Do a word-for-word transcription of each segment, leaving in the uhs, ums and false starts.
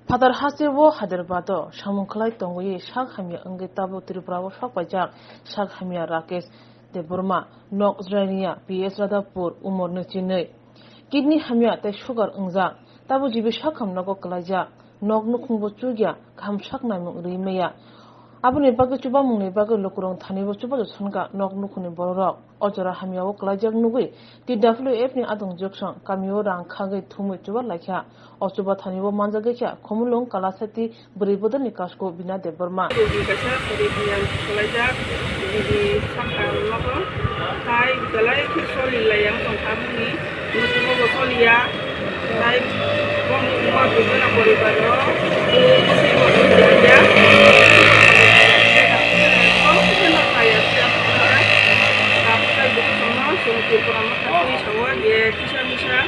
Phatar hasteo Hyderabad-o samung khlai tongwi sak hamya wngwi tabuk Tripura-o sok paijak sak hamya Rakesh Debbarma, nok Jrania, P S Radhapur, umor nwi chinwi. Kidney hamya tei sugar wngjak, tabuk jibi sak ham nogo kwlaijak, nok nukhungbo chukya, kaham sak naimung rwi maya. Aboni bagwi chubamungni bagwi lukurok thanibo chubachu sankha nok nukhungni bororok. O jora hamyao kwlaijak nugwi T W F ni adong joksong kamio rang khagwi thumwi chuba laikha. O chuba thani o manjagwi kha Khumulwng Kalasati bwrwi bodolni kasko Bina Debbarma. Rugi kaisa kwrwi hamya kwlaijak, bini sakha nogo tai belai khe soli laiya wngkha bini nukhungo bo soliya. Tai bongni buma duijono poribar rok bwsai bo duiya. Kok khe no kaya siya. Tabuk tai bukusono chwng Tripura motha twi sawo je kisa misa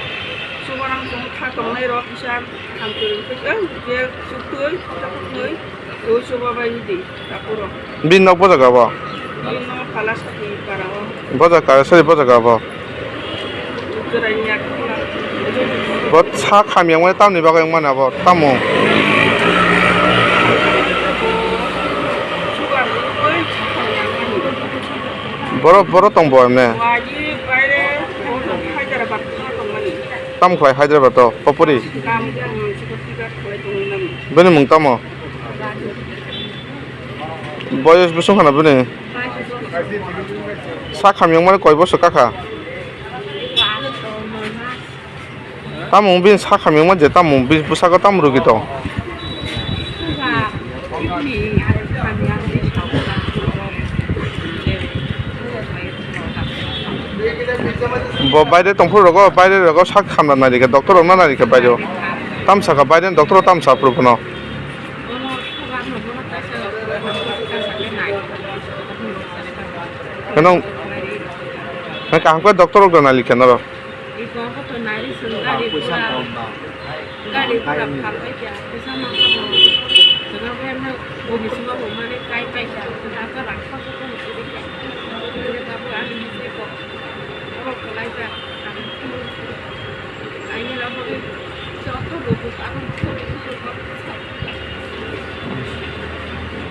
subarang chwng kha tongnai rok kisa hamchwrwng thwkang je suktwi khoksa khoknwi twi suba bai di tapuro. Bini nok bo jaga bo? Bini nok Kalasati para o. Bo jaga, sorry, bo jaga bo? Bo sak hamya wngmani tamni bagwi wngmani abo tamo? Boro, boro tong bo emne? Tam khlai Hyderabad o, Papuri? Bini mung tamo? Boyos bwswng khana bini? Sak hamya wngmani koi bosor kakha? Tamo bini sak hamya wngmani je tamo bini bwskango tamo rwgwi tong? Bo baire tongphuru rogo, baire rogo sak hamna nai rikha, doctor rok na nai rikha baire o. Tam sakha baire doctor o tam sa phuru bono. Nang, nang kaham khe doctor rok da nai rikha norok. Iko koto nari sung gari pura, gari pura phalpai kya, pisa mangsa bo, suna bo emna bumi sunga bo mane kai pai kya, kata rang koso kono suri kya, suri kya bo ani seko, oro kolai kya, ani, ani rabo ke, joto bo bo, ako bo,